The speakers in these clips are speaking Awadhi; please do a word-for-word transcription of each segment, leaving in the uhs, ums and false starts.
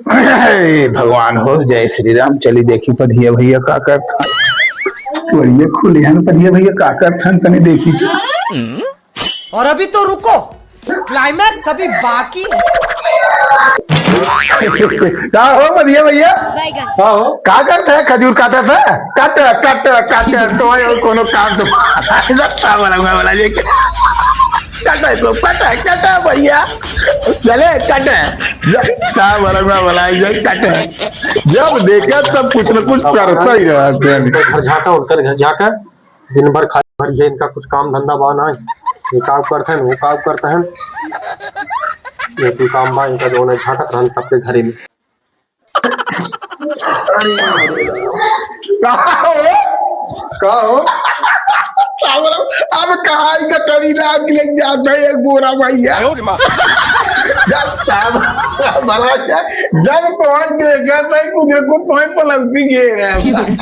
हे भगवान हो, जय श्री राम। चली देखी पधिया भैया का करत हन। बढ़िया खुलिहन पधिया भैया का करत हन, तनी देखी तो। और अभी तो रुको, climax अभी बाकी है। का हो पधिया भैया? बैगन। का हो? का करत है? खजूर काटत है? काट, काट, काट, तो आयो कोनो काम तो। का बोला, मैं बोला ये। कटे तो कटे, कटे भैया। चले, कटे। का बोला, मैं बोला ये, कटे। जब देखा तब कुछ न कुछ करता ही रहता है। घर झांका, उनकर घर झांका। दिन भर खाली भर ये इनका कुछ काम धंधा बा ना। ये काम करते हैं, वो काम करते हैं। ये कोई काम बा इनका जो उन्हें झांकत रहन सबके घरे में। का हो? का हो? का बोला? अब कहाँ ही गठरी लाद के लेके जात है एक बोरा भैया। आयो रे माँ। जब साहब, भला क्या? जब तो आज देखा था, कुछ कुछ तो पलौती गे रहे हैं।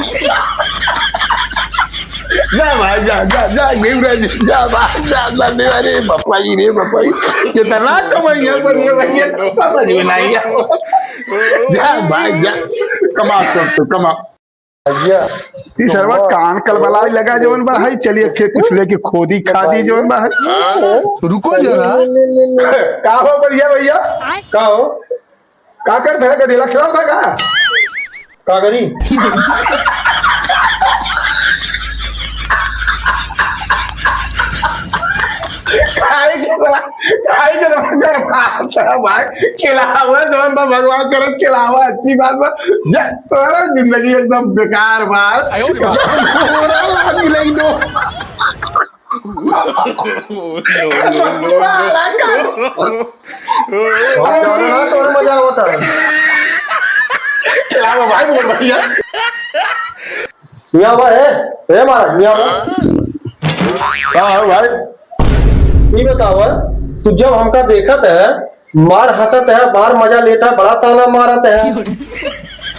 जा भाई, जा, जा, जा, घेवड़ा जी, जा भाई, जा, जा, जा, अरे बापा जी रे, बापा जी, कितना कमाइया, बढ़िया, बढ़िया, समझ में नहीं आया। जा भाई, जा, कमा सब तू, कमा। भैया, ई सरवा कान कलबलाए लगा जवन बा है, चलिए खे कुछ लेके खोदी खादी जवन बा है। रुको जरा। का हो बढ़िया भैया? का हो? का करत है? गधेला खिलावत है का? का करी? काहे के बड़ा, काहे के बड़ा डर मारता है भाई? खिलावा जवन बा भगवान करे, खिलावा, अच्छी बात बा। जा, तोरा जिंदगी एकदम बेकार बा। आयो रे बाप। बुरा लाग गइल एकदम। और ज्यादा ना तोर मजा आवता है। क्या हुआ भाई, बोल भैया। मियाँ बा, ए, ए महाराज, मियाँ बा। का है भाई? ई बतावा, तू जब हमका देखत है, मार हंसत है, मार मजा लेत है, बड़ा ताना मारत है।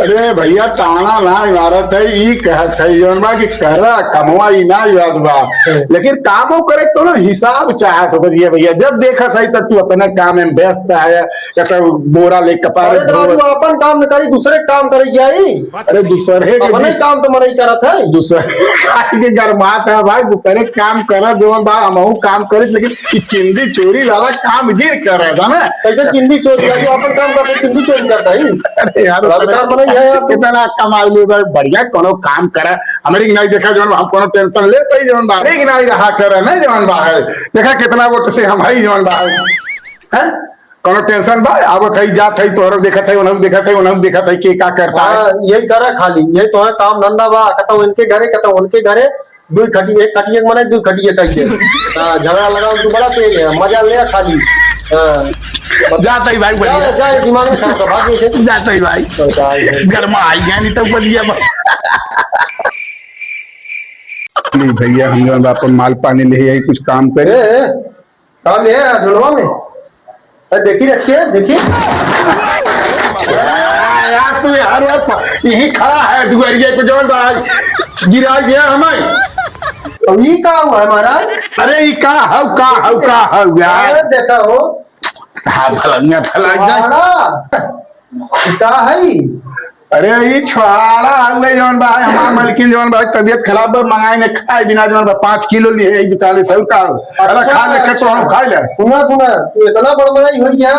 अरे भैया, ताना ना मारत है, ई कहत है जौन बा कि करा, कमवा, ई ना याद बा। हम्म। लेकिन कामो करे तो ना हिसाब चाहत हो, भैया, भैया, जब देखत है तब तू अपने काम में व्यस्त है, या तो बोरा ले कपारे अरे तो ढोवत। तू अपन काम न करी, दूसरे काम करी जाई। अरे दूसरे के अपने भी काम तो मनई करत है। दूसरे के गरमात है भाई, दूसरे काम करत जौन बा, हमहू काम करित, लेकिन ई चिंदी चोरी वाला काम गिर करे था ना। कैसे चिंदी चोरी है? तू अपन काम करते, चिंदी चोरी करता ही। अरे यार, बड़ा बेकार बनई है यार तू। कितना कमा ले भाई, बढ़िया कोनो काम करा। हमरे की नहीं देखा जौन, हम कोनो tension लेते ही जौन बा। हमरे की नहीं रहा करे, नहीं जौन बा है। देखा कितना वोट से हम है जौन बा है। हैं? कोनो tension बा? आवत है, जात है, तोहरो देखत है, उन्हें देखत है, उन्हें देखत है, के का करता है। हाँ, यही करा खाली, यही तोहरा काम धंधा बा, कतौ इनके घरे, कतौ उनके घरे, दुई खटिया, एक खटिया के मने दुई खटिया कह के। हाँ, झगड़ा लगाओ, तू बड़ा तेज है, मजा ले खाली। हाँ। जात है भाई, जा, बढ़िया। जा, दिमाग में खा, भाग यहीं से। जात है भाई। सरकार है। गरमा आई गया, नहीं तो बढ़िया बा-, नहीं भैया, हम जौन बा अपन माल पानी ले आई, कुछ काम करे। ए, ए, का ले आया झोलवा में? अरे देखी रच के, देखी। यार तू यार, वो प-, यही खड़ा है दुआरिये पे जौन बा, गिरा गया हमें। अब ई का हुआ है महाराज? अरे ई का हौ, का हौ, का हौ यार? अरे देखा हो। हाँ, भलंगा, भलंगा। छोहाड़ा। ई का है? अरे, ई छोहाड़ा हउवे जौन बा, हमार मलकिन जौन बा, तबियत खराब बा, मंगाई ने खाए बिना जौन बा, पाँच किलो लिए, ई दुकान से, का? अरे, अच्छा, खा ले, अच्छा। तो हम खा ले। सुना, सुना, तू इतना बड़बड़ाई हो गया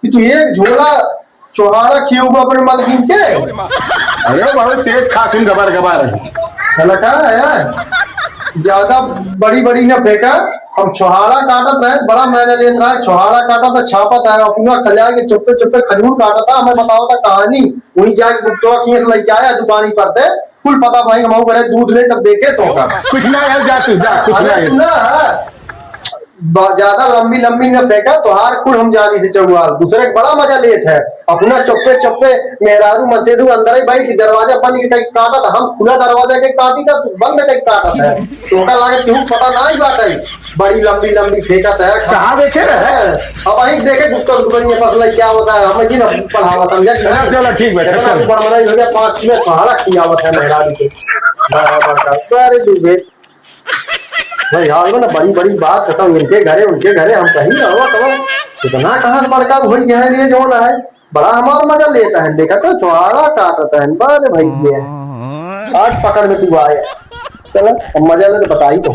कि तू एक झोला छोहाड़ा खियौबा अपने मलकिन के? अरे, बहुत तेज खासिन गबर गबर। हल्का है, ज्यादा बड़ी बड़ी ना फेंका। हम छोहाड़ा काटत रहे, बड़ा मजा लेत रहे, छोहाड़ा काटत है, छापत है, अपना खलिया के चुप्पे चुप्पे खजूर काटत है, हमें बतावत है कहानी, वहीं जाके गुप्तवा खींच लेके आया दुकानी पर से, कुल पता भाई, हम घरे दूध ले तब देखे तो का। कुछ ना है, जा तू, जा, कुछ अरे ना है। सुन ना, ब-, ज्यादा लंबी लंबी न फेंका, तोहार कुल हम जानी से चौवाल। दूसरे के बड़ा मजा लेत है, अपना चुप्पे चुप्पे मेहरारू मसेरू अंदर ही बैठ के दरवाजा बंद के कहीं काटत, हम खुला दरवाजा के काटी का तू बंद के काटत है। तो ओका लागे केहू पता ना ही बात है, बड़ी लंबी लंबी फेंकत है। कहाँ देखे रहे? अब वहीं देखे गुप्ता दुकान में फंसला क्या होता है, हमें जी ना पढ़ावा समझा कि चलो, नहीं? चलो, ठीक बा, इतना चलो। बड़बड़ाई हो गया, पाँच किलो पहाड़ा खियावत है मेहरारू के। बराबर का, अरे दूबे। भाई, हाल में ना बड़ी बड़ी बात खत्म, इनके घरे, उनके घरे, हम कहीं रहो, तो इतना कहाँ से बड़का हो गया है, ये जो ना है। बड़ा हमार मजा लेत है, देखा तो छुहाड़ा काटत है, बड़े भैया। आज पकड़ में तू आया। चला, अब मजा ले तो बताई तो।